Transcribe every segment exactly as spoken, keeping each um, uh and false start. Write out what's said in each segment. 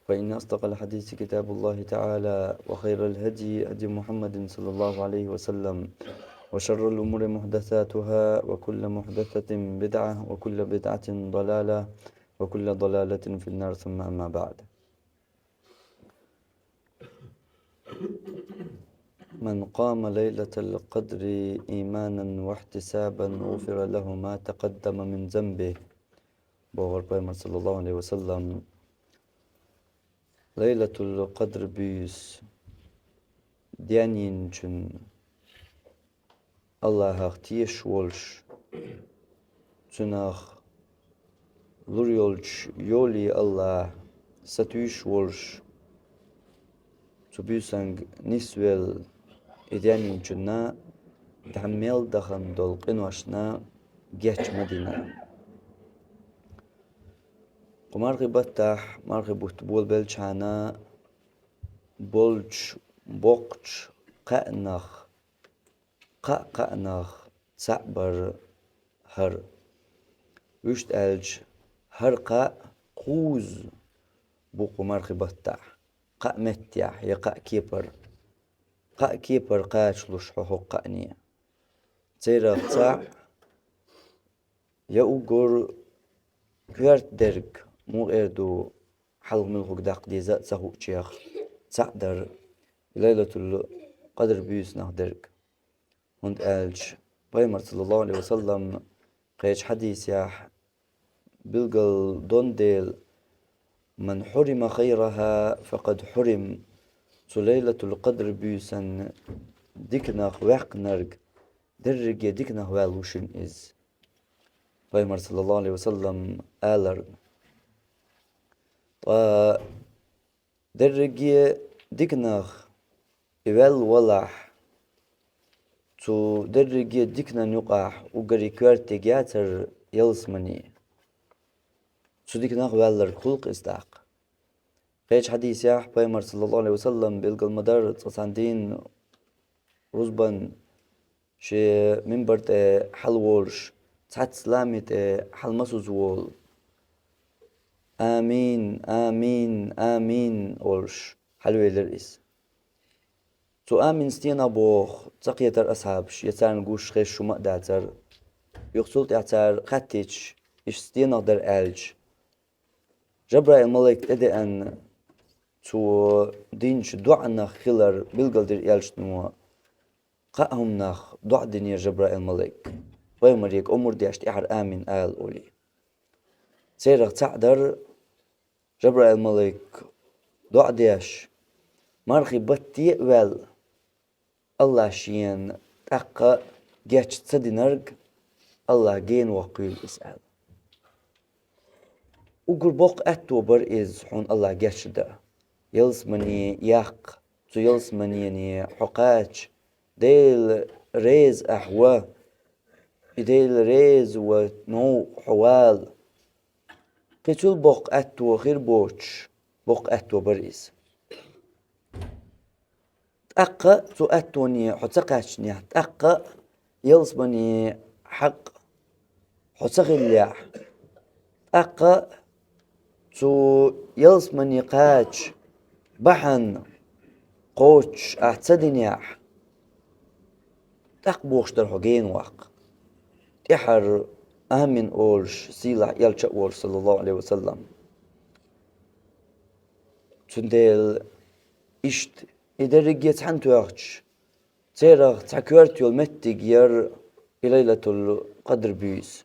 فإن أصدق الحديث كتاب الله تعالى، وخير الهدي هدي محمد صلى الله عليه وسلم، وشر الأمور محدثاتها، وكل محدثة بدعة، وكل بدعة ضلالة، وكل ضلالة في النار، ثم أما بعد. من قام ليلة القدر إيمانا واحتسابا غفر له ما تقدم من ذنبه. Бохар пайхамар саллаллаху алейхи ва саллам, Лайлатул Къадр буьйса денна йинчун Аллахах тешаш волуш, цунах лур йолчу йоле Аллахь сатуьйсуш волуш, цу буьйсанга нисвелла, и денна йинчунна дӀа мел дахана долу къиношна геч ма дина. Кху мархи баттахь, мархи бутт болабелчхьана, болчу боккхачу кхаанах, кхаа кхаанах цхьаъ бара хӀара. Вуьшта аьлча, хӀара кхаъ кхузза бу кху мархи баттахь, кхаа меттехь я кхаа кепара. Кхаа кепара кхачалуш хьо хӀокху кхаъне. Церах цхьаъ я уггар коьрта дерг, муха эр ду, хьалха муьлхарг даккха деза а ца хуучех цхьаъ дара, Лайлатул Къадр буьйсанах дерг. ХӀунда аьлча пайхамар саллаллаху алейхи ва саллам кхечу хьадисехь билгалдон дела: «Ман хьурима хайрахьа, факъад хьурим». Цу Лайлатул Къадр буьйсан диканах ваьккхинарг дерриге диканах ваьлла ву шуна иза. Пайхамар саллаллаху алейхи ва саллам аларна. Ткъа дерриге диканах и ваьлла валахь, цу дерриге диканан юкъахь уггаре коьртаниг яцара ялсамане. Цу диканах ваьлларг хуьлу-кх иза тӀаккха. Кхечу хьадисехь пайхамар саллаллаху алейхи ва саллам билгал ма-дарра цкъа цхьана дийнан рузбан шен мимбар тӀе хьалаволуш, цхьацца лами тӀе хьаламасаза волу: «Амин, амин, амин», – олуш хьалавелира иза. Цу амин стенах боху ца кхетара асхьабаш, я царна гуш хезаш хӀума а дацара. Юха цул тӀаьхьа цара хаьттича, иштта стенах дара аьлча, Жабраил-малайк тӀедеана, цо динчу доӀанах хилар билгалдира элчано. Кхаа хӀуманах доӀа динера Жабраил-малайк, пайхамаре омра деш тӀаьхьара амин ала олий. Церах цхьаъ дара Жабраил-малайк доӀа деш, мархи батте а ваьлла, Аллахь шена тӀаккха геч ца динарг, Аллахь гена воккхуьйла иза аьлла. Уггар боккха аьтто бара иза хьуна Аллахь геч дан. Ялсамане яккха, цу ялсаманене хьо кхача, Дела реза ахь ван, и Дела реза ван новкъа хьо вала. Кхин цул боккха аьтто хир боцуш, боккха аьтто бара иза. ТӀаккха цу аьттоне хьо ца кхаьчнехь, тӀаккха ялсамане хьакъ хьо ца хиллехь, тӀаккха цу ялсамане кхача бахьана кхочуш ахь ца динехь, тӀаккха бохуш дара хьо гена ваккха. ТӀаьхьара амин олуш сийлахь элча а волуш, саллаллаху алейхи ва саллам. Цундела иштта и дерриге цхьаьна тоьхча, церах цхьа коьрта йолу меттиг яра и Лайлатул Къадр буьйса.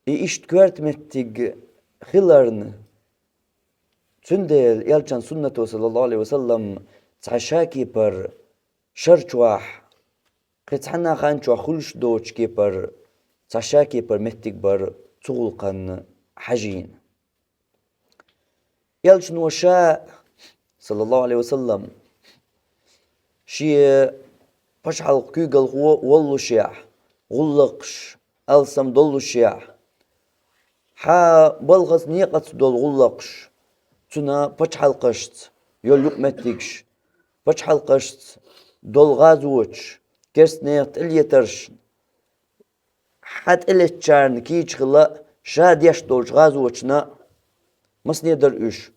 И иштта коьрта меттиг хиларна, цундела элчан суннато, саллаллаху алейхи ва саллам, цхьа шакепара шар чохь, кхин цхьана хан чохь хуьлуш доцучу кепара, цхьа шакепара меттиг бара цу гӀуллакхана хьажийна. Элчано ша, саллаллаху алейхи ва саллам, шен пачхьалкх куьйгалхо воллушехь, гӀуллакхаш алсам доллушехь, хьан балхаца, некъаца долу гӀуллакхаш, цуьнан пачхьалкхашца йолу юкъаметтигаш, пачхьалкхашца долу гӀазоташ, керстанех тӀелетарш, хьан тӀелеттачарна кийча хила а, ша деш долчу гӀазоташна а, масане дара уьш,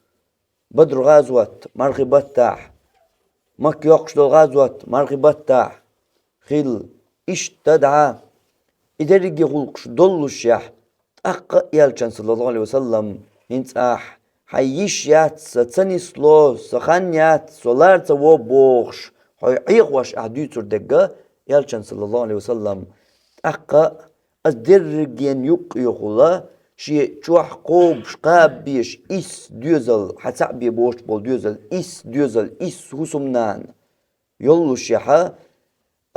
Бадр гӀазот, мархий баттахь, Макка йоккхуш долу гӀазот, мархий баттахь хилла, иштта дӀа, и дерриге гӀуллакхаш доллушехь, тӀаккха а элчан, саллаллаху Ӏалайхи ва саллам, хӀинца ахь, хьайн йиш яц, сан ца нисло, сан хан яц, со лара ца во бохуш, хьо Ӏехош ахь дуьйцур дерг а, элчан, саллаллаху Ӏалайхи ва саллам, тӀаккха а ас дерригенна юккъехула, шен чохь кхобуш кхаба безаш исс доьзал, хьан цхьаъ бен боцуш болу доьзал, исс доьзал, исс хӀусамнана йоллушехь,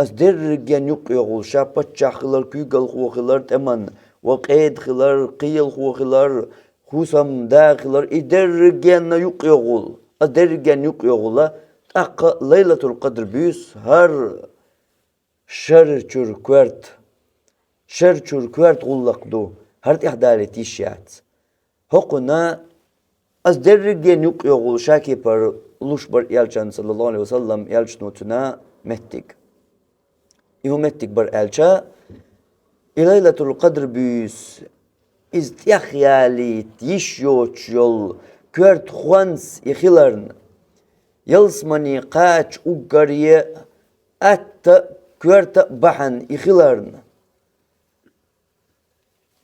ас дерригенна юккъехула, ша паччахь хилар, куьйгалхо хилар тӀеман, ва къеда хилар, кхелахо хилар, хӀусамда хилар, и дерригенна юккъехула, ас дерригенна юккъехула, тӀаккха Лайлатул-Къадр буьйса хӀара шар чуьра коьрта, шар чуьра коьрта гӀуллакх ду, хӀара тӀехдалийта йиш яц. ХӀокхунна ас дерригенна юккъехула ша кепара луш бара элчан, саллаллаху Ӏалайхи ва саллам, элчано цуьнан меттиг. И хӀун меттиг бара аьлча, и Лайлатул-Къадр буьйса, иза тӀехъялийта йиш йоцуш йолу коьрта хӀонс и хиларна, ялсамане кхача уггаре а атта а, коьрта а бахьана и хиларна,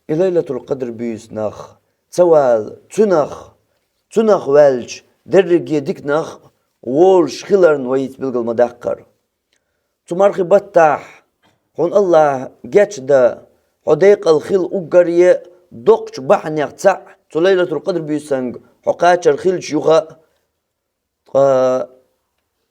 и Лайлатул-Къадр буьйсанах ца вала, цунах, цунах ваьлча, дерриге диканах волуш хиларна вай хӀинца билгал ма даккхара. Цу мархий баттахь хьуна АллахӀа гечдан, хьо декъала хила уггаре а доккхачу бахьанех цхьаъ, цу Лайлатул-Къадр буьйсанга хьо кхачар хилча юха а, ткъа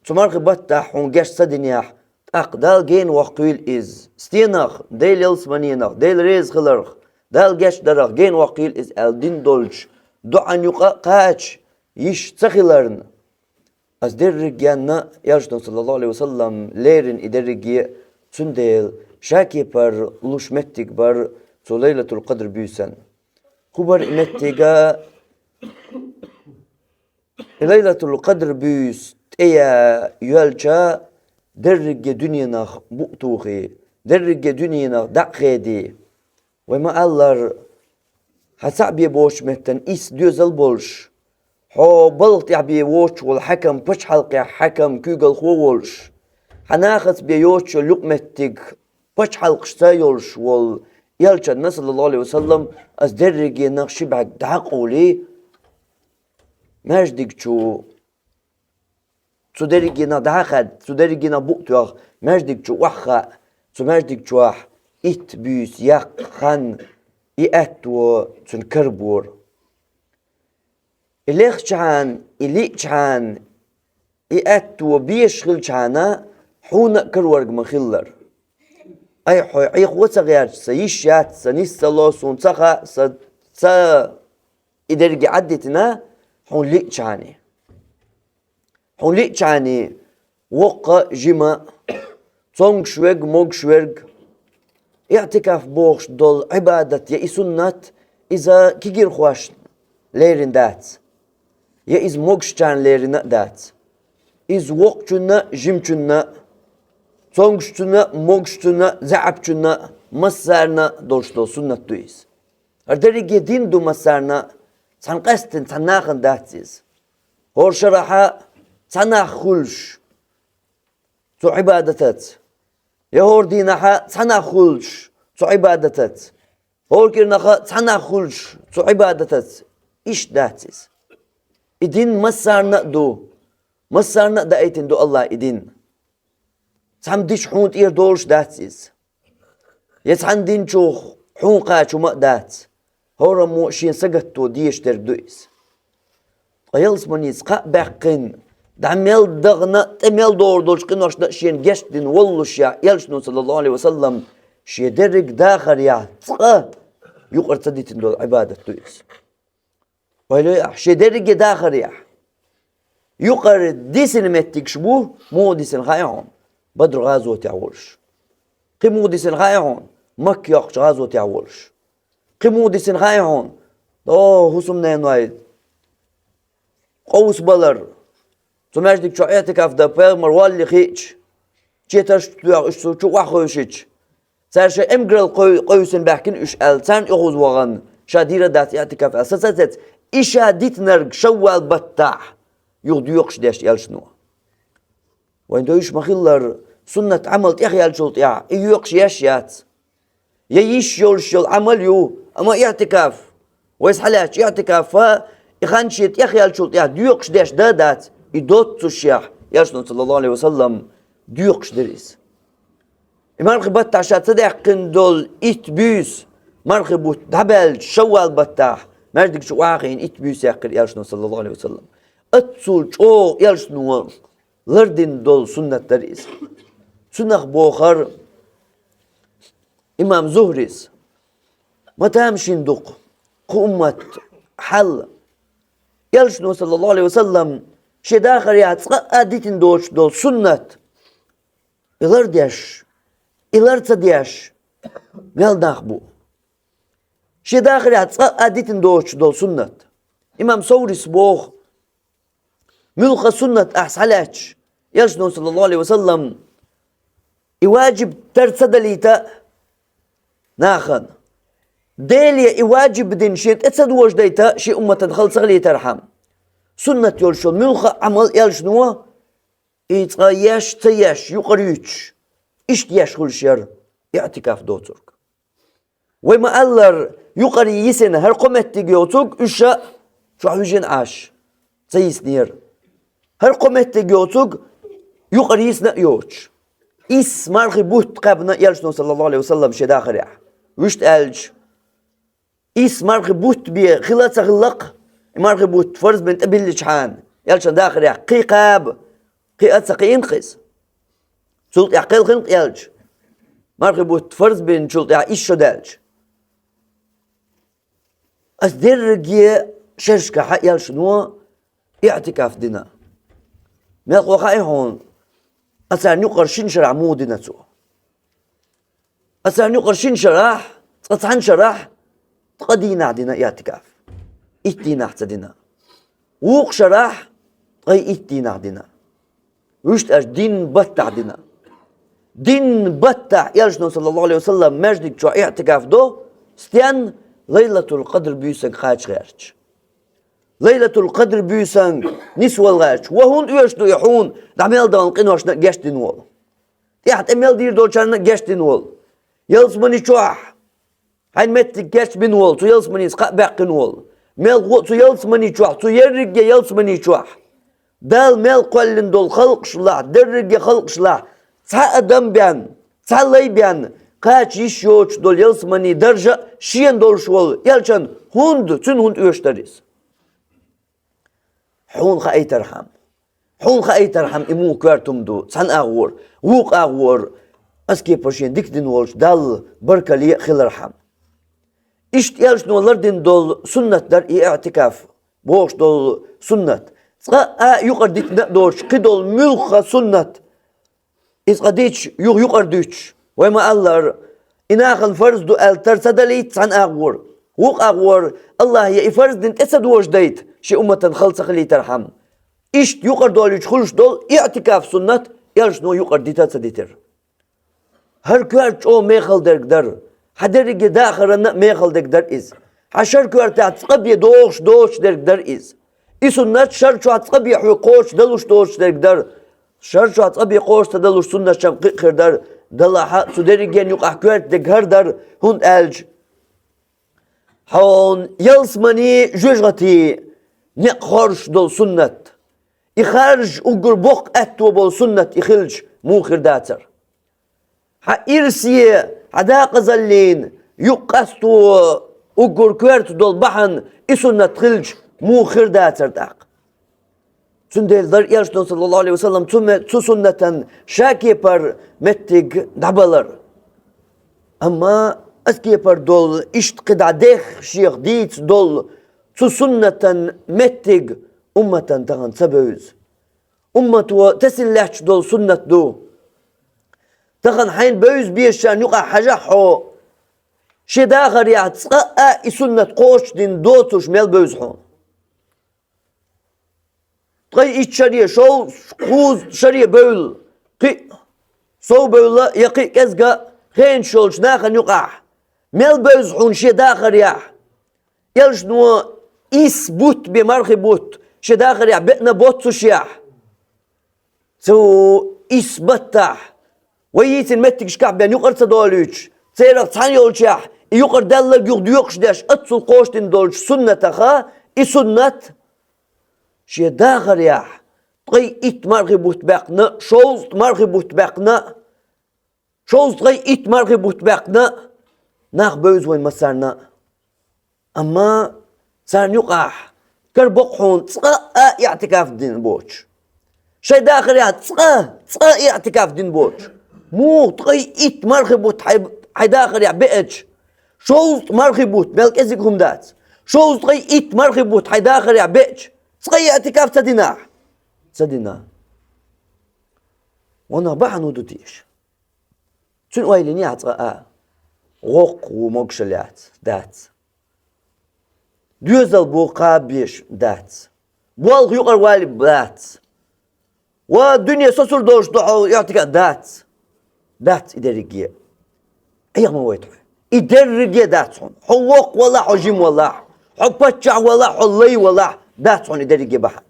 цу мархий баттахь хьуна геч ца динехь, тӀаккха Дала гена воккхийла иза. Стенах, Делан ялсаманенах, Дела реза хиларх, Дала гечдарах гена воккхийла иза аьлла дина долчу доӀан юкъа а кхача, йиш ца хиларна, ас дерригенна а, элчано, саллаллаху Ӏалайхи ва саллам, леррина и дерриге а, цундела ша кепара луш меттиг бара цу Лайлатул-Къадр буьйсан. ХӀун бара и меттиг а? И Лайлатул-Къадр буьйса тӀе йоьлча, дерриге дуьненах буъ тухий, дерриге дуьненах дӀа а хедий. Вай ма-аллара, хьан цхьаъ бен боцучу меттана исс доьзал болуш, хьо балха тӀехь бен воцуш волу хьаькам, пачхьалкхехь хьаькам, куьйгалхо волуш, хьан нахаца бен йоцуш йолу юкъаметтиг, пачхьалкхашца йолуш волу элчанна, саллаллаху Ӏалайхи ва саллам, ас дерригенах ши бӀаьрг дӀа а къовлий, маьждиг чу, цу дерригенах дӀа а хаьдда, цу дерригенах буъ тоьхна, маьждиг чу охьахаа, цу маьждиг чохь итт буьйса яккха хан, и аьтто цуьнан карабора. И лехчахьана, и лиъчахьана, и аьтто безаш хилчахьана, хьуна а карорг ма-хиллара. Ай, хьо Ӏехо ца гӀерташ, сан йиш яц, сан нис ца ло, суна ца хаьа, сан ца и дерриге Ӏаддитина, хьуна лиъчахьана. Хьуна лиъчахьана, воккха а, жима а, цомгуш верг а, могуш верг а, иӀтикаф бохуш долу Ӏибадат я и суннат, иза кегийрхошна лерина дац, я иза могушчарна лерина а дац. Иза воккхачунна а, жимачунна а, цомгушчунна а, могушчунна а, заьӀапчунна а, массарна а долуш долу суннат ду иза. ХӀара дерриге дин ду массарна а, цхьана къаьсттина цхьана нахана дац иза. ХӀора шарахь цхьа нах хуьлуш цу Ӏибадатаца, я хӀора дийнахь цхьа нах хуьлуш цу Ӏибадатаца, хӀора кӀирнахь цхьа нах хуьлуш цу Ӏибадатаца, иштта дац иза. И дин массарна а ду, массарна а даийтина ду АллахӀа и дин. Цхьамма дича хьуна тӀера долуш дац иза. Я цхьана динчух хьуна кхача хӀума а дац. ХӀораммо шен сагатто дезаш дерг ду иза. Ткъа ялсаманица кхаъ баьккхина, дӀа мел дахана, тӀе мел догӀур долчу къиношна а шена гечдина дина воллушехь, элчано, саллаллаху Ӏалайхи ва саллам, шен дерриг дахарехь цкъа юкъара ца дитина долу Ӏибадат ду иза. Ойла йой ахь, шен дерриге дахарехь юкъара дисина меттигаш бу, муха дисина хаьа хьуна, Бадру гӀазотехь волуш. Кхин муха дисина хаьа хьуна, Макка йоккхучу гӀазотехь волуш. Кхин муха дисина хаьа хьуна, о, хӀусамненой къовсабалар. Цу маьждиг чохь иӀтикаф дан пайхамар валле хиъча, четарш тоьхна уьш цу чу охьахевшича, цара шайн эмгаралла къой-, къовсина баьхкина уьш аьлла, царна оьгӀаз вахана, ша дийр а дац иӀтикаф аьлла, саца а цецна, и ша дитинарг шаввал баттахь юха доькъуш деш элчано. Вайн дойуш ма-хиллара, суннат Ӏамал тӀехъяьллачул тӀехьа и йоькъуш еш яц. Я йиш йолуш йолу Ӏамал ю, амма иӀтикаф, вайса хьалаьцча иӀтикафа, и хан шен тӀехъяьллачул тӀехьа доькъуш деш дан а дац, и доццушехь, элчано, саллаллаху Ӏалайхи ва саллам, доькъуш дира иза. И мархи баттахь ша ца даьккхина долу итт буьйса, мархи бутт дӀабаьлча шаввал баттахь, маьждиг чу охьахиъна итт буьйса яьккхира элчано, саллаллаху Ӏалайхи ва саллам. Оццул чӀогӀа элчано лардина долу суннат дара иза. Цунах бохура имам Зухрис: ма тамашийна ду-кх кху уммат хьал. Элчано, саллаллаху Ӏалайхи ва саллам, шен дахарехь цкъа а дитина доцуш долу суннат, и лардеш, и лар ца деш мел нах бу. Шен дахарехь цкъа а дитина доцуш долу суннат. Имам Соврис боху: муьлхха суннат ахь схьалаьцча, элчано, саллаллаху Ӏалайхи ва саллам, и ваджиб тар ца далийта нахана, Деле и ваджиб дина шен тӀе ца дожадайта шен умматан хала ца хилийтархьама, суннат йолуш йолу муьлхха а Ӏамал элчано и цкъа еш, ца еш, юкъара юьтуш, иштта еш хуьлуш яра иӀтикаф доцург. Вай ма-аллара, юкъара йисина хӀара кхо меттиг йоцург, уьш а чохь вижина Ӏаш ца йиснера. ХӀара кхо меттиг йоцург юкъара йисина а йоцуш, исс мархи бутт кхаьбна элчано, саллаллаху Ӏалайхи ва саллам, шен дахарехь. Вуьшта аьлча, исс мархи бутт бен хила а ца хилла-кх, и мархи бутт фарз бина тӀебилличхьана, элчан дахарехь кхин кхаба, кхин а ца кхиъна-кх иза. Цул тӀаьхьа кхелхина-кх элча, мархи бутт фарз бинчул тӀаьхьа исс шо даьлча. Ас дерриге шерашкахь элчано иӀтикаф дина. Мелхо хаьий хьуна, ас царна юкъара шина шарахь муха дина цо? Ас царна юкъара шина шарахь, цкъа цхьана шарахь, ткъа дийнахь дина иӀтикаф. Итт дийнахь ца дина. Вукху шарахь, ткъе итт дийнахь дина. Вуьшта аьлча, дийнан баттахь дина. Дийнан баттахь элчано, саллаллаху Ӏалайхи ва саллам, маьждиг чохь иӀтикаф до, стенна? Лайлатул-Къадр буьйсанга кхача гӀерташ. Лайлатул-Къадр буьйсанга нисвала гӀерташ. Ва хӀунда оьшуш ду и хьуна, дӀа мел долу къиношна а гечдина волу? ТӀаьхьа тӀе мел дийр долчарна а гечдина волу? Ялсамани чохь хьайн меттиг кечбина волу, цу ялсаманис кхаъ баьккхина волу? Мелхо а цу ялсамани чохь, цу ерриге ялсамани чохь Далла мел кхоьллина долу халкъашлахь, дерриге халкъашлахь цхьа адам бен, цхьа лай бен кхача йиш йоцуш долу ялсамани даржа а шена долуш волу элчан хӀунда, цуьнан хӀунда оьшуш дара иза? Хьуна хаийтархьама. Хьуна хаийтархьама, и муха коьрта хӀума ду, цхьана агӀора, вукху агӀора, ас кепара шен дика дина волчу Далла баркалле а хилархьама. Иштта элчано лардина долу суннат дара и иӀтикаф бохуш долу суннат. Цкъа а юкъара дитина а доцуш, кхидолу муьлхха суннат, иза цкъа дича, юха юкъара дуьтуш, вай ма-аллара, и нахана фарз ду аьлла тар ца далийта цхьана агӀора, вукху агӀора, Аллахье и фарз дина тӀе ца дожадайта, шен умматан хала ца хилийтархьама. Иштта юкъара долуьйтуш хуьлуш долу иӀтикаф суннат элчано юкъара дита а ца дитира. ХӀара коьрта чӀогӀа мехала дерг дара. Хьан дерриге дахаранна а мехала дерг дара иза. Хьан шара коьртехь цкъа бен догӀуш доцуш дерг дара иза. И суннат шара чохь цкъа бен хьоьга кхочуш далуш доцуш дерг дара. Шара чохь цкъа бен кхочуш ца далуш суннатчам кхин а хир дара. Далахь а, цу дерригенна юкъахь коьрта дерг хӀара дара, хӀунда аьлча хьуна ялсамани жоьжахати некъ хоржуш долу суннат. И харжа уггар боккха аьтто болу суннат и хилча, муха хир дацара? Хьан ирсе, хьан дакъазаллин юкъа къасто уггар коьрта долу бахьана и суннат хилча, муха хир дацара тӀаккха? Цундела дара элчано, саллаллаху Ӏалайхи ва саллам, цу ме-, цу суннатан ша кепара меттиг дӀабалар. Амма ас кепара долу, иштта кхидӀа дехха шех дийца долу цу суннатан меттиг умматан тахана ца бевза. Уммато тесина лаьтташ долу суннат ду. Тахана хьайна бевза безачарна юкъахь хьажахь хьо, шен дахарехь цкъа а и суннат кхочушдина доцурш мел бевза хьуна. Ткъе итт шаре, шовзткъа, кхузткъа шаре бевлла, кхин а сов бевлла я кхин а кӀезга хенаш йолчу нахана юкъахь мел бевза хьуна шен дахарехь, элчано исс бутт бе, мархий бутт, шен дахарехь беана боццушехь, цу исс баттахь, вай йийцина меттигашкахь бен юкъара ца долуьйтуш, церах цхьаьна йолчехь, и юкъара даьлларг юха доькъуш деш, оццул кхочушдина долчу суннатаха, и суннат шен дахарехь ткъе итт мархий бутт баьккхина, шовзткъа мархий бутт баьккхина, шовзткъе итт мархий бутт баьккхина, нах бевза вайн массарна а. Амма царна юкъахь кара боккху хьуна цкъа а иӀтикаф дина боцуш. Шайн дахарехь цкъа, цкъа а иӀтикаф дина боцуш. Муха ткъе итт мархий бутт хьайн, хьайн дахарехь беача, шовзткъа мархий бутт, мел кӀезиг хӀума дац. Шовзткъе итт мархий бутт хьайн дахарехь беача, цкъа а иӀтикаф ца динахь? Ца дина. Ванах бахьана хӀун ду теша? Цуьнан ойла йинехь цкъа а? ГӀоккха ву, могушалла яц, дац. Доьзал бу, кхаба безаш, дац. Болх юкъара валийта, дац. Ва дуьне сацур долуш ду хьо, иӀтикаф, дац. Дац и дерриге. Ӏеха ма вайта хьо. И дерриге дац хьуна. Хьо воккха валахь, хьо жима валахь, хьо паччахь валахь, хьо лай валахь, дац хьуна и дерриге бахьана.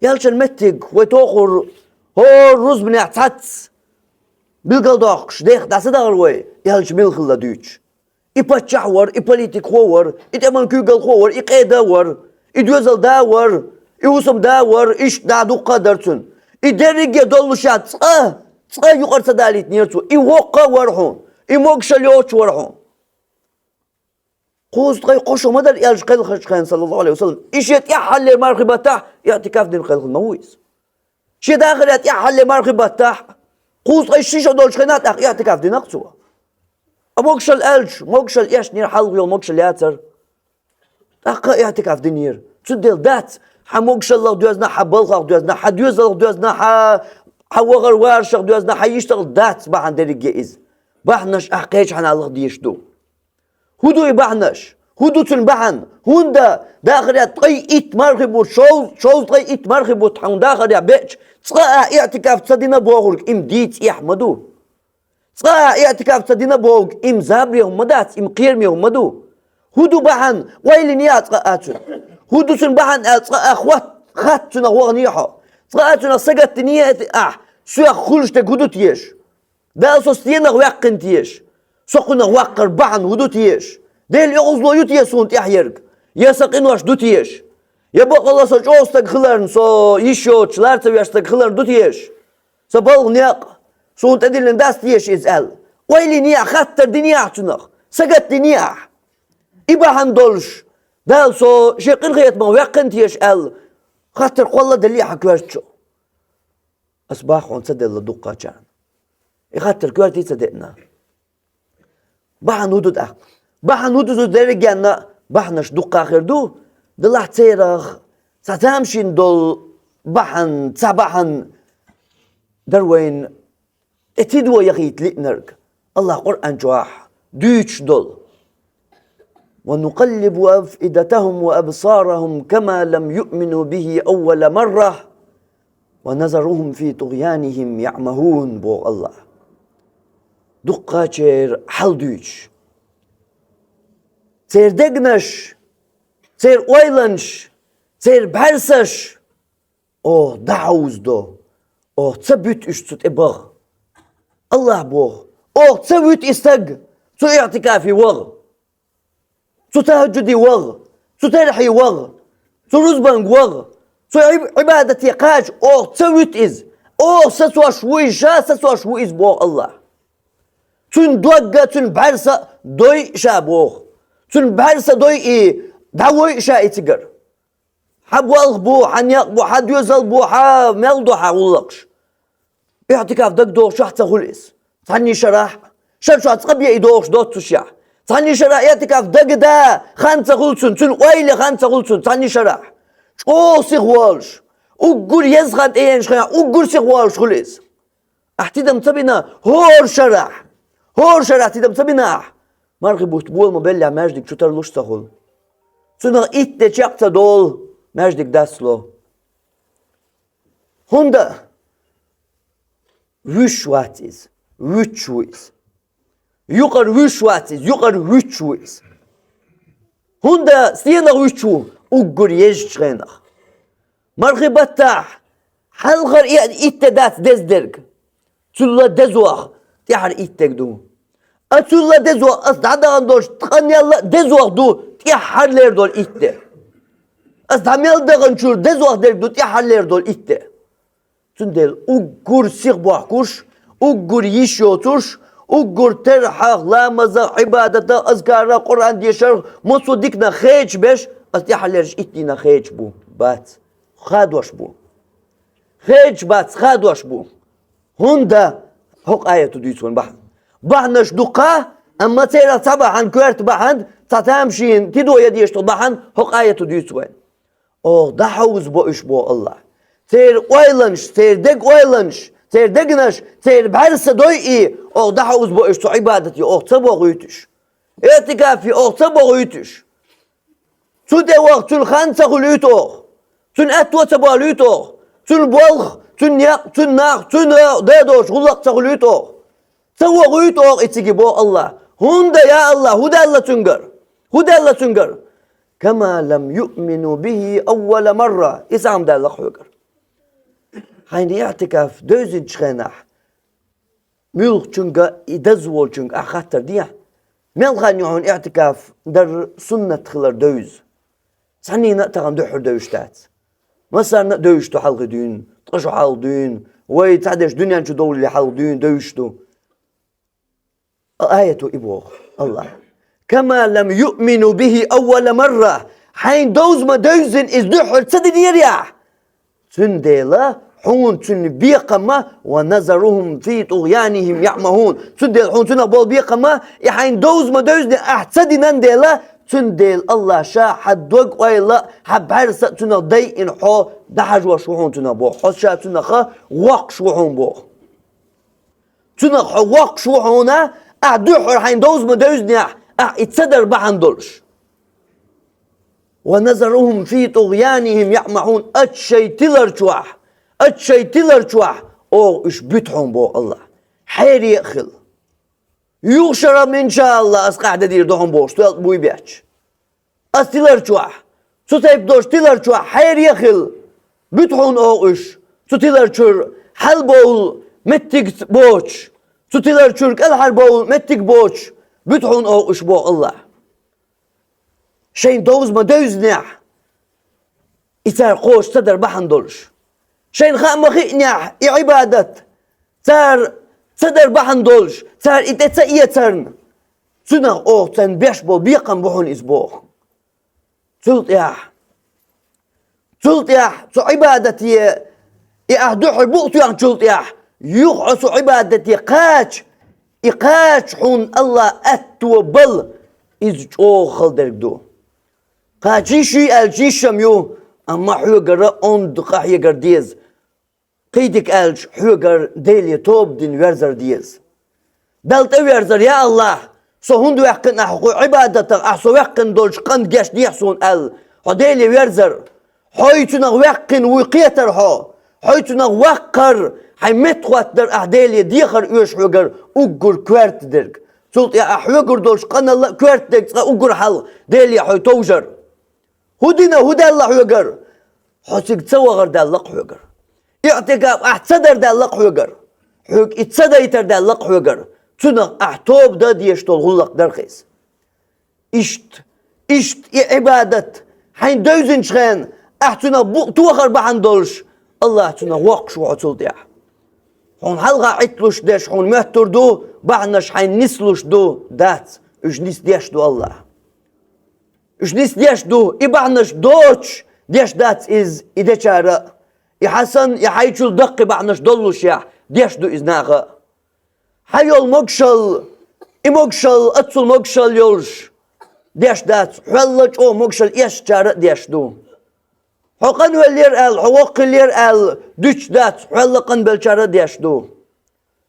Элчан меттиг вай тохур, хӀора рузбанехь цхьацца билгалдоккхуш, дех дӀа ца дахара вай, Элча мила хилла дуьйцуш. И паччахь вара, и политикхо вара, и тӀеман куьйгалхо вара, и къеда вара, и доьзал да вара, и хӀусам да вара, иштта да дуккха а дара цуьнан. И дерриге доллушехь цкъа, цкъа юкъара ца далийтинера цо. И воккха а вара хьуна, и могушалла йоцуш вара хьуна. Кхузткъе кхо шо ма дара Элча кхелхинчу хенахь, саллаллаху Ӏалайхи ва саллам. И шен тӀаьххьаллера мархий баттахь иӀтикаф дина кхелхина ма ву иза. Шен дахарехь тӀаьххьаллера мархий баттахь, кхузткъе ши шо долчу хенахь тӀаккха иӀтикаф дина-кх цо. А могушалла аьлча, могушалла эшнера, хьалха йолу могушалла яцара. ТӀаккха а иӀтикаф динера. Цундела дац, хьан могушаллах доьзна, хьан балхах доьзна, хьан доьзалх доьзна, хьан, хьан вахар-варшах доьзна, хьан йиштах дац бахьана дерриге иза. Бахьанаш ахь кхечу хьанал лаха дезаш ду. ХӀун ду и бахьанаш? ХӀун ду цуьнан бахьана? ХӀунда дахарехь ткъе итт мархий бутт, шов-, шовзткъе итт мархий бутт хьуна дахарехь беача, цкъа а иӀтикаф ца дина бохург, им дийца эхь ма ду. Цкъа а иӀтикаф ца дина бохург, им забаре хӀума дац, им кхераме хӀума ду. ХӀун ду бахьана? Ойла йинехь цкъа а цуьнан. ХӀун ду цуьнан бахьана аьлла цкъа а хатта, хатта цуьнах вахане хьо. Цкъа а цуьнах сагатдине а ахь, соьх хуьлуш дерг хӀун ду теша? Дала со стенах ваьккхина теша? Со кхунах ваккхар бахьана хӀун ду теша? Делан оьгӀазло ю те суна тӀехь ерг? Я сан къинош ду теша? Я бакъалла со чӀогӀа стаг хиларна, со йиш йоцуш, лар ца веш стаг хилар ду теша? Сан балха некъ суна тӀедиллина дац теша иза аьлла? Ойла йинехь, хаттар динехь цунах, сагатдине ахь. И бахьана долуш, Дала со шен къинхетамах ваьккхина теша аьлла, хаттар кхолла а деллехь хьан коьртачу. Ас бах хьуна ца делла дуккхачарна. И хаттар коьрте ца деана. Бахьана хӀун ду тӀаккха? Бахьана хӀун ду, цу дерригенна бахьанаш дуккха хир ду, делахь церах цхьа тамашийна долу бахьана, цхьа бахьана дара вайна тӀе тидо яхийта лиънарг, АллахӀа Къуръан чохь дуьйцуш долу. «ونقلب أفئدتهم وأبصارهم كما لم يؤمنوا به أول مرة ونذرهم في طغيانهم يعمهون», боху АллахӀа. Дуккхачеран хьал дуьйцуш. Церан дегнаш, церан ойланаш, церан бӀаьрсаш оха дӀахьовзадо, оха ца буьту уьш цу тӀе баха. АллахӀа боху: «Оха ца вуьту и стаг цу иӀтикафе ваха, цу тахӀажуде ваха, цу терхье ваха, цу рузбанга ваха, цу Ӏиб-, Ӏибадате кхача, оха ца вуьту иза. Оха сацош ву иза, ша сацош ву иза», боху АллахӀа. Цуьнан дог а, цуьнан бӀаьрса а дойу ша боху. Цуьнан бӀаьрса дойу и, дӀавойу ша и цигара. Хьан болх бу, хьан некъ бу, хьан доьзал бу, хьан мел ду хьан гӀуллакхаш? ИӀтикаф дага догӀучохь ца хуьлу иза. Цхьанний шарахь, шар чохь цкъа бен и догӀуш доццушехь. Цхьанний шарахь иӀтикаф дага да, хан ца хуьлу цуьнан, цуьнан ойла хан ца хуьлу цуьнан, цхьанний шарахь. ЧӀогӀа сиха волуш, уггар еза хан тӀееанчу хенахь, уггар сиха волуш хуьлу иза. Ахь тидам ца бина, хӀора шарахь, хӀора шарахь тидам ца бина ахь, мархи бутт бола ма беллехь, маьждиг чу тарлуш ца хуьлу. Цунах итт де чекх ца долу, маьждиг дас ло. ХӀунда вуьш вац иза, вуьтуш ву иза. Юкъара вуьш вац иза, юкъара вуьтуш ву иза. ХӀунда стенах вуьтуш ву уггар езачу хенахь? Мархи баттахь хьалхара и итт де дац деза дерг. Цул дезох тӀаьхьара итт дерг ду. А цул дезох ас дӀадахана долуш ткъанел а дезох ду тӀаьхьара лер долу итт де. Ас дӀа мел даханчуьра дезох дерг ду тӀаьхьара лер долу итт де. Цундела уггар сиха бохкуш, уггар йиш йоцуш, уггар терхьах, ламазах, Ӏибадатах, азкарах, Къуръан дешарх, массо а диканах хедаш беш, ас тӀаьхьара лераш итт дийнах хедаш бу, бац, хадош бу. Хедаш бац, хадош бу. ХӀунда? ХӀокху аято дуьйцу вайн бахьана. Бахьанаш ду кхаъ, амма церах цхьа бахьана, коьрта бахьана, цхьа тамашийна тидо ян дезаш долу бахьана хӀокху аято дуьйцу вайн. Оха дӀахьовзабо уьш, боху АллахӀа. Церан ойланаш, церан дега ойланаш, церан дегнаш, церан бӀаьрса дойъий, оха дӀахьовзабо уьш цу Ӏибадате, оха ца бохуьйту уьш. ИӀтикафе оха ца бохуьйту уьш. Цу тӀе ваха цуьнан хан ца хуьлуьйту оха. Цуьнан аьтто ца болуьйту оха. Цуьнан болх, цуьнан некъ, цуьнан нах, цуьнан дадош гӀуллакх ца хуьлуьйту оха. Ца вохуьйту оха и цига, боху АллахӀа. ХӀунда, я АллахӀ, хӀун даьлла цуьнгара? ХӀун даьлла цуьнгара? «Кама лам юъмину бихи аввала марра». И сам даьлла хьоьгара. Хьайна иӀтикаф девзинчу хенахь, муьлххачуьнга, и даза волчуьнга ахь хаттар дехьа, мел хан ю хьуна иӀтикаф дар суннат хилар девза? Цхьаннена а тахана дуьххьара девзаш дац. Массарна а девзаш ду хьалхе дуьйна, ткъа шо хьалха дуьйна, вай цхьадерш дуьнен чу довлале хьалха дуьйна девзаш ду. Аято и боху АллахӀа. «Кама лам юъмину бихи аввала марра». Хьайна довза ма девззина иза дуьххьара ца динера ахь. Цундела хьуна цуьнан бекхам а, «ва назарухум фи тугъянихим яъмахун». Цундела хьуна цуьнах болу бекхам а, и хьайна довза ма девззина ахь ца динан дела, цундела АллахӀа ша хьан дог-ойла а, хьан бӀаьрса а цуьнах дайина хьо дӀахьажош ву хьуна цуьнах боху. Хьо ша цуьнах воккхуш ву хьуна боху. Цуьнах хьо воккхуш ву хьуна, ахь дуьххьара хьайна довза ма девззинехь, ахь и ца дар бахьана долуш. «Ва назарухум фи тугъянихим яъмахун», ачу шайн тилар чохь, ачу шайн тилар чохь оха уьш буьту хьуна боху АллахӀа. Хьере а хила. Юха шарахь, иншаАллахӀ, ас къаьхьа де дийр ду хьуна бохуш, тоьлла буй бетташ. Ас тилар чохь, цу тайпа долуш тилар чохь хьере а хила, буьту хьуна оха уьш, цу тилар чуьра хьалабовла меттиг боцуш, цу тилар чуьра кӀелхьарбовла меттиг боцуш, буьту хьуна оха уьш боху АллахӀа. Шайна довза ма девззинехь, и цара кхочуш ца дар бахьана долуш. Шайна хаа ма хиънехь, и Ӏибадат цара ца дар бахьана долуш, цара и тӀе ца эцарна, цуьнах оха царна беш болу бекхам бу хьуна иза боху. Цул тӀаьхьа, цул тӀаьхьа цу Ӏибадате, и ахь дуьххьара букъ тоьхначул тӀаьхьа, юха хьо цу Ӏибадате кхача, и кхача хьуна АллахӀа аьтто бала, иза чӀогӀа хала дерг ду. Кхача йиш юй аьлча, йиш-м ю, амма хьоьгара онда къахьегар деза. Кхин дика аьлча, хьоьгара Деле тоба дина верзар деза. Далла тӀеверзар: «Я АллахӀ, со хӀунда ваьккхина ахь кху Ӏибадатах, ахь со ваьккхина долчу къинах гечдехьа суна», аьлла, хьо Деле верзар. Хьо цуьнах ваьккхина вуй кхетар хьо. Хьо цуьнах ваккхар, хьайн меттахӀоттадар ахь Деле дехар оьшу хьоьгара уггар коьрта дерг. Цул тӀаьхьа ахь хьоьгара долчу къиналла а коьрта дерг цкъа уггар хьалха Деле хьо товжар. ХӀун дина, хӀун даьлла хьоьгара? Хьо цига ца вахар даьлла-кх хьоьгара. ИӀтикаф ахь ца дар даьлла-кх хьоьгара. Хьоьга и ца дайтар даьлла-кх хьоьгара. Цунах ахь тоба дан дезаш долу гӀуллакх дара-кх иза. Иштта, иштта и Ӏибадат хьайна девзинчу хенахь, ахь цунах букъ тохар бахьана долуш, АллахӀ цунах воккхуш ву хьо цул тӀаьхьа. Хьуна хьалха Ӏитталуш дерш хьуна моьттур ду, бахьанаш хьайна нислуш ду, дац, уьш нисдеш ду АллахӀа. Уьш нисдеш ду, и бахьанаш доцуш деш дац иза и дечара а. И хьан санна, и хьайчул даккхий бахьанаш доллушехь, деш ду иза наха а. Хьан йолу могушалла, и могушалла, аццул могушалла йолуш деш дац, хьоьлла чӀогӀа могушалла эшначара а деш ду. Хьо къанвеллера аьлла, хьо воккхаллера аьлла дуьтуш дац, хьоьлла къанбеллачара а деш ду.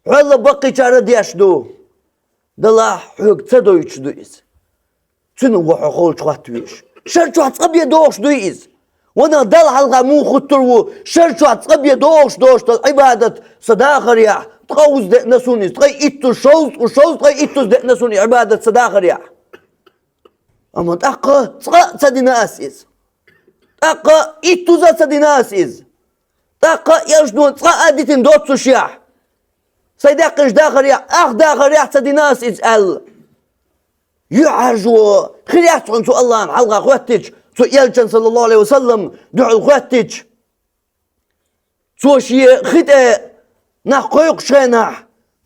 Хьоьлла баккхийчара а деш ду. Делахь хьоьга ца дойтуш ду иза. Цуьнан ву хьо холчу хӀотта везаш. Шар чохь цкъа бен догӀуш дуй иза? Ванах Далла хьалха муха хӀуттур ву, шар чохь цкъа бен догӀуш доцуш долу Ӏибадат сан дахарехь, ткъа уза деана суна иза, ткъе иттуза, шовзткъа, шовзткъе иттуза деана суна и Ӏибадат сан дахарехь. Амма тӀаккха цкъа а ца дина ас иза. ТӀаккха итт дуза а ца дина ас иза. ТӀаккха а, элчано, цкъа а дитина доццушехь, сай даьккхинчу дахарехь, ах дахарехь а ца дина ас иза аьлла. ЮьхьӀаьржо хир яц хьуна цу Аллахьан хьалха хоьттича, цу элчан, саллаллаху Ӏалайхи ва саллам, дуьхьал хоьттича. Цо шен хи тӀе нах кхойкхучу хенахь,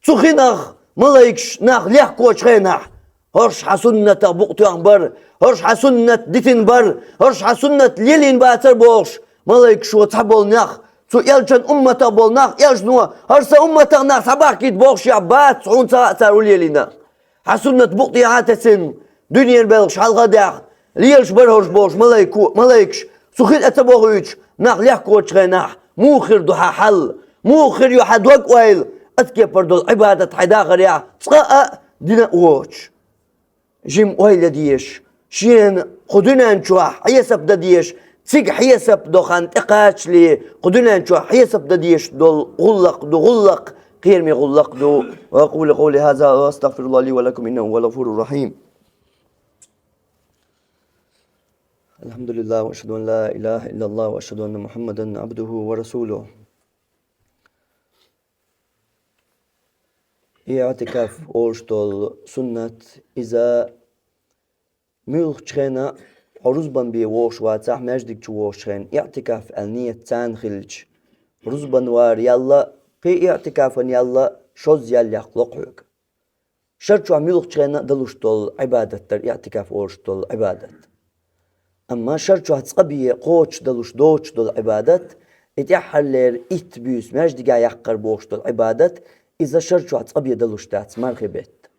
цу хинах малайкаш нах лехкочу хенахь, хӀорш хьан суннатах букъ тоьхна бара, хӀорш хьан суннат дитина бара, хӀорш хьан суннат лелийна бацара бохуш, малайкашо цхьаболу нах, цу элчан умматах болу нах, элчано, хӀара сан умматах нах схьабахкийта бохушехь бац хьуна ца хаьа цара хӀун лелийна. Хьан суннат букъ тӀехьа а тесина, дуьненан белхаш хьалха а даьхна, лелаш бара хӀорш бохуш малайко-, малайкаш, цу хи тӀе ца бохуьйтуш, нах лехкочу хенахь, муха хир ду хьан хьал? Муха хир ю хьан дог-ойла, оцу кепара долу Ӏибадат хьайн дахарехь цкъа а дина а воцуш? Жима ойла ян дезаш, шена кху дуьнен чохь хьесап дан дезаш, цига хьесап до хан тӀекхачале, кху дуьнен чохь хьесап дан дезаш долу гӀуллакх ду, гӀуллакх, кхераме гӀуллакх ду. وأقول قولي هذا وأستغفر الله لي ولكم إنه هو الغفور الرحيم. الحمد لله وأشهد أن لا إله إلا الله وأشهد أن محمدا عبده ورسوله. И иӀтикаф олуш долу суннат, иза муьлххачу хенахь хьо рузбан бен вогӀуш вацахь, маьждиг чу вогӀучу хенахь иӀтикаф аьлла нийят царна хилча, рузбан вар ялла, кхин иӀтикафан ялла шозза ял яккха ло хьоьга. Шар чохь муьлххачу хенахь а далуш долу Ӏибадат дара иӀтикаф олуш долу Ӏибадат. Амма шар чохь цкъа бен кхочуш далуш доцуш долу Ӏибадат, и тӀаьххьарлера итт буьйса маьждигехь яккхар бохуш долу Ӏибадат, иза шар чохь цкъа бен далуш дац, мархи бетта.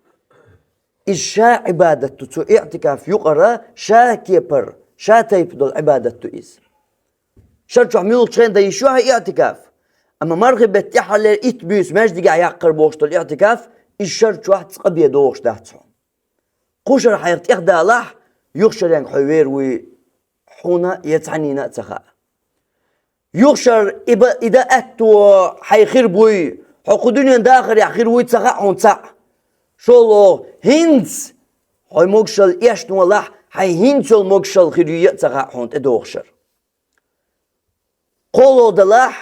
Иза ша Ӏибадат ду цу иӀтикаф юкъара, ша кепара, ша тайпа долу Ӏибадат ду иза. Шар чохь муьлххачу хенахь дан йиш ю хьан иӀтикаф. Амма мархи бетта тӀаьххьарлера итт буьйса маьждигехь яккхар бохуш долу иӀтикаф, иза шар чохь цкъа бен догӀуш дац хьуна. Кху шарахь хьайх тӀехдалахь, юха шаренга хьо вер вуй, хьуна я цхьаннена а ца хаьа. Юха шар и ба-, и дан аьтто хьайх хир буй, хьо кху дуьненан дахарехь хир вуй ца хаьа хьуна цхьаъ. ШолгӀа, хӀинца хьо могушалла эшнолахь, хьайн хӀинца йолу могушалла хир юй а ца хаьа хьуна тӀедогӀу шар. КхоалгӀа далахь,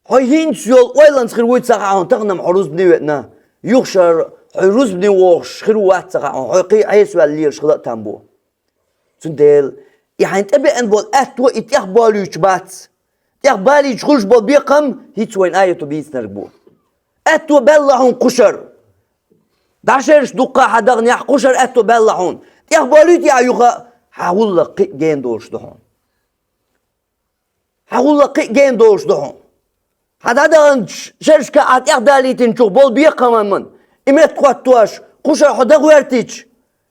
хьо хӀинца йолу ойланца хир вуй ца хаьа хьуна, тахана-м хьо рузбане веана, юха шар хьо рузбане вогӀуш хир ву вац ца хаьа хьуна, хьо кхин а Ӏеса ваьлла лелаш хила а там бу. Цундела и хьайна тӀебеана болу аьтто и тӀехболуьйтуш бац. ТӀехбалийча хуьлуш болу бекхам хӀинца вайна аято бийцинарг бу. Аьтто баьлла хьуна кху шар. ДӀа шераш дуккха а хьан даханехь, кху шар аьтто баьлла хьуна. ТӀехболуьйту ахь юха, хьан гӀуллакх кхин а гена долуш ду хьуна. Хьан гӀуллакх кхин а гена долуш ду хьуна. Хьан дӀадаханчу шерашка ахь тӀехдалийтинчух болу бекхаман, и меттахӀоттош, кху шар хьо дан гӀоьртича,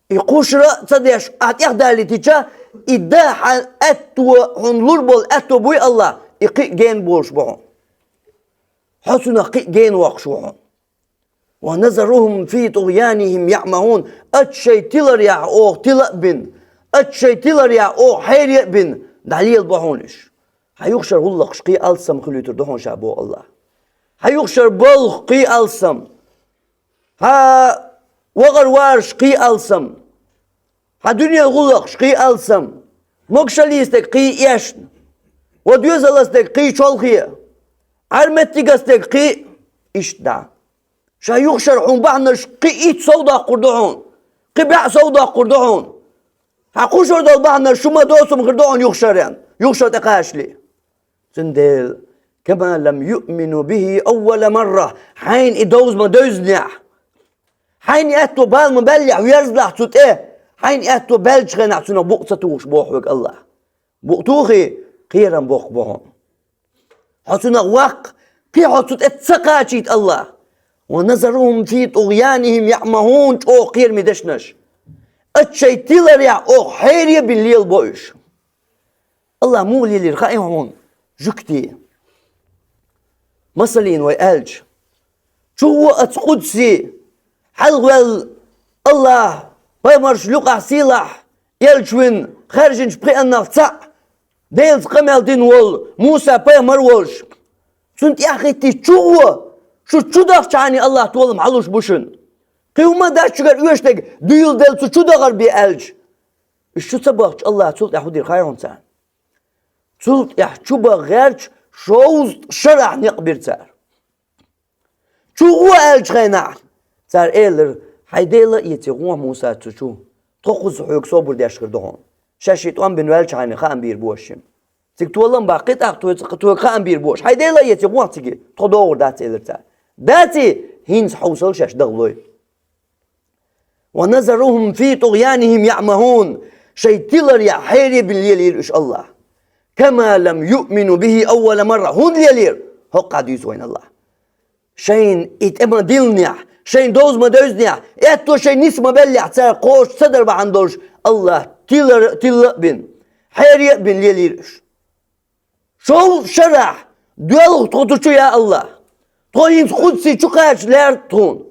и кхушара а ца деш ахь тӀехдалийтича, и дан хьан аьтто, хьуна лур болу аьтто буй АллахӀ, и кхин а гена болуш бу хьуна. Хьо цунах кхин а гена воккхуш ву хьуна. «ونذرهم في طغيانهم يعمهون». Ачу шайн тиларехь оха тила а бина, ачу шайн тиларехь оха хьере а бина, дӀалелабо хьуна уьш. Хьан юха шар гӀуллакхаш кхин а алсам хуьлуьйтур ду хьуна ша, боху АллахӀ. Хьан юха шар болх кхин а алсам. Хьан вахар-вараш кхин а алсам. Хьан дуьненан гӀуллакхаш кхин а алсам. Могушаллица дерг кхин а эшна. Ва доьзалаца дерг кхин а чолхе. Ӏар-меттигаса дерг кхин а иштта дӀа. Ша юха шар хьуна бахьанаш кхин а итт сов доккхур ду хьуна. Кхин бӀе сов доккхур ду хьуна. Хьан кху шар долу бахьанаш шу ма доцург хир ду хьуна юха шаран, юха шар тӀекхачале. Цундела, «كما لم يؤمنوا به أول مرة», хьайна и довза ма-девзинехь, хьайна и аьтто бала ма-баьллехь, верзалахь цу тӀе, хьайна и аьтто баьллачу хенахь цунах букъ ца тухуш боху хьоьга АллахӀ. Букъ тухий, кхерам боккха бу хьуна. Хьо цунах ваккха, кхин хьо цу тӀе ца кхачийта АллахӀ. «ونذرهم في طغيانهم يعمهون», чӀогӀа кхераме дешнаш. Ачу шайн тиларехь оха хьере а бина лелабо уьш. АллахӀа муха лелийра хаьий хьуна жуьгтий? Масаллина вай аьлча, чу ву оцу къудси, хьалхавелла АллахӀ, пайхамаршна юкъахь сийлахь, элча вина, хаьржинчу пхиъаннах цхьаъ, Делаца къамел дина волу Муса пайхамар волуш, цунна тӀаьхьахӀиттийча чу а ву, шу чу дахчахьана АллахӀ толам хьалуш бу шуна. Кхин хӀума дац шуьгара оьшург, дуьйладелла цу чу дахар бен аьлча. Уьш чу ца бахча, АллахӀа цул тӀаьхьа хӀун дир хаий хьуна царна? Цул тӀаьхьа чу баха гӀерташ шовзткъа шарахь некъ бира цара. Чу гӀо аьллачу хенахь, цара элира: «Хьайн Дела а эций гӀо Муса цу чу. Тхо кхуза хьоьга собар деш хир ду хьуна. Шаьш шен тӀом бина ваьлча хьайна хаам бийр бу аша шимма. Цига толам баккхий, тӀаккха тхоьца, тхоьга хаам бийр бу аша. Хьайн Дела а эций гӀо цига, тхо догӀур дац», — элира цара. «Даций, хӀинца хьовсал шаьш дагӀлой». «ونذرهم في طغيانهم يعمهون». Шайн тиларехь хьере а бина лелийра уьш АллахӀа. «كما لم يؤمنوا به أول مرة». ХӀунда лелийра? ХӀокхахь дуьйцу вайна АллахӀа. Шайна и тӀе ма-диллинехь, шайна довза ма-девзинехь, аьтто шайна ницкъ ма-беллехь, цара кхочуш ца дар бахьана долуш, АллахӀа тилар-, тилла а бина, хьере а бина лелийра уьш. Шовзткъа шарахь доьлху тхо цу чу, я АллахӀ. Тхо хӀинца кхузций чу кхача лаьрра тхуна.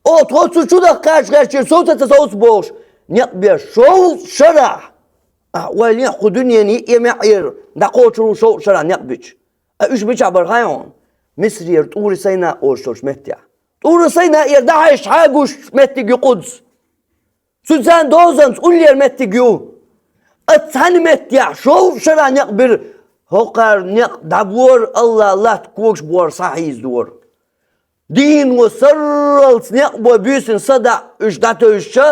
О, тхо цу чу даха кхача гӀертачера сов ца совца бохуш, некъ беш шовзткъа шарахь. Ахьа ойла е, кху дуьненан йиъ маьӀӀера дӀакхочур ву шовзткъа шарахь некъ бича. А уьш мичахь бара хаий хьуна? Мисрера ТӀури Сайна олуш йолчу меттехь. ТӀури Сайнаера дӀахьаьжча хьагуш меттиг ю Къудс. Цу царна дозанца уллера меттиг ю. Аса цхьана меттехь шовзткъа шарахь некъ бира, хӀокхара некъ дӀабора, АллахӀ латта когаш бора схьахьийзадора. Дийно сарралц некъ бой буьйсанна садаӀа уьш дӀатевжича,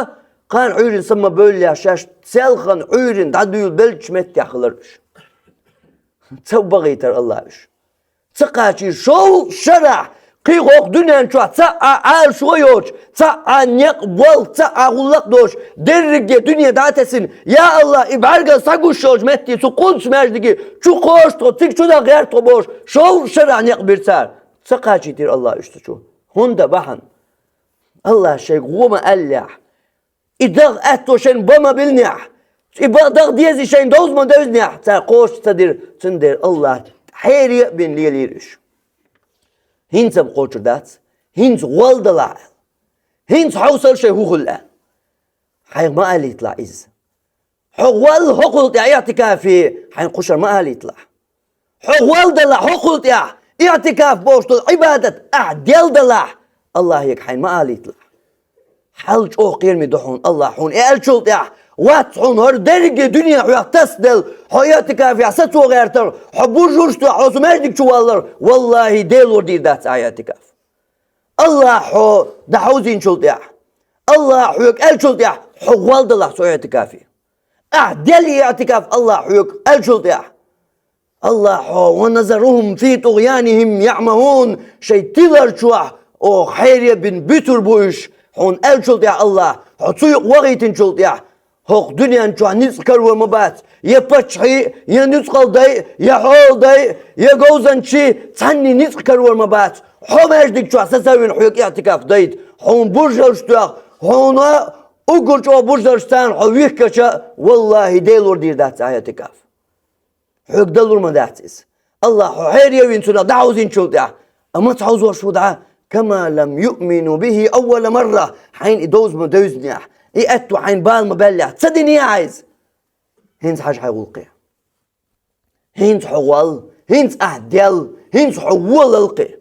кхана Ӏуьйрина са ма-бевллехь, шаьш селхана Ӏуьйрина дӀадуьйла беллачу меттехь хилар уьш. Ца бахийтара АллахӀа уьш. Ца кхачийра шовзткъа шарахь, кхин хӀокху дуьнен чохь цхьа а Ӏалашо йоцуш, цхьа а некъ болх, цхьа а гӀуллакх доцуш, дерриге дуьне дӀа а тесина, я АллахӀ, и бӀаьргана схьагуш йолчу метте цу Къудс маьждиге чу кхочу тхо, цига чу даха гӀерта тхо бохуш, шовзткъа шарахь некъ бира цара. Ца кхачийтира АллахӀа уьш цу чу. ХӀунда бахьана? АллахӀа шайга гӀо ма-аьллехь, и даха аьтто шайна бан ма-биллинехь, и ба-, даха дезий шайна довза ма-девзинехь, цара кхочуш ца дира, цундела АллахӀа хьере а бина лелийра уьш. ХӀинца-м кхочур дац, хӀинца гӀолдалахь аьлла. ХӀинца хьовсал шайн хӀун хуьлу аьлла. Хьайх ма алийталахь иза. Хьо гӀолла хӀокхул тӀе иӀтикафе, хьайна кхушара ма алийталахь. Хьо гӀолдалахь хӀокхул тӀехь, иӀтикаф бохуш долу Ӏибадат ахь делдалахь, АллахӀе хьайна ма алийталахь. Хьал чӀогӀа кхераме ду хьуна, АллахӀа хьуна и аьллачул тӀехь, вац хьуна хӀара дерриге дуьне хьоьх тасаделла, хьо иӀтикафехь сацо гӀертар, хьо бужурш тоьхна хьо цу маьждиг чу валлар, валлахӀи, Делора дийр дац ахь иӀтикаф. АллахӀа хьо дӀахьовзийначул тӀехь, АллахӀа хьоьга аьллачул тӀехь, хьо гӀолдалахь цу иӀтикафе. Ахь делла иӀтикаф АллахӀа хьоьга аьллачул тӀехь. АллахӀа хьо: «ونذرهم في طغيانهم يعمهون», шайн тилар чохь, о, хьере а бина буьтур бу уьш, хьуна аьллачул тӀехь АллахӀа, хьо цу юкъа вахийтинчул тӀехь, хӀокху дуьнен чохь ницкъ карор ма бац, я паччахьий, я нуьцкъала дай, я хьола дай, я говзанчий, цхьанний ницкъ карор ма бац, хьо маьждиг чохь сацавина хьоьга иӀтикаф дайта, хьуна бужарш тоьхна, хьуна уггар чӀогӀа бужарш царна хьо вихкача, валлахӀи, Делора дийр дац ахь иӀтикаф. Хьоьга далур ма дац иза. АллахӀа хьо хьере а вина цунах дӀахьовзийначул тӀехь, амма ца хьовзош ву дӀа, «كما لم يؤمنوا به أول مرة», хьайна и довза ма-девзинехь, и аьтто хьайна бала ма-баьллехь, ца динехь хьайна иза. ХӀинца хьажа хьайн гӀуллакхе. ХӀинца хьо гӀолла, хӀинца ахь делла, хӀинца хьо волалкхе.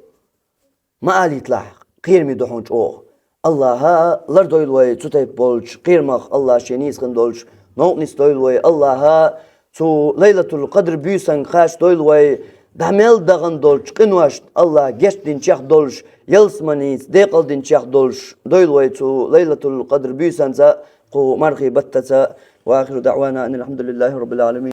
Ма алийталахь, кхераме ду хьуна чӀогӀа. АллахӀа лардойла вай цу тайпа болчу кхерамах, АллахӀа шен нийса хин долчу новкъа нисдойла вай, АллахӀа цу Лайлатул-Къадр буьйсанга кхачадойла вай, дӀа мел дахана долчу къиношна АллахӀа гечдинчех долуш, ялсаманица декъалдинчех долуш дойла вай цу Лайлатул-Къадр буьйсанца, кху мархи баттаца. وآخر دعوانا أن الحمد لله رب العالمين.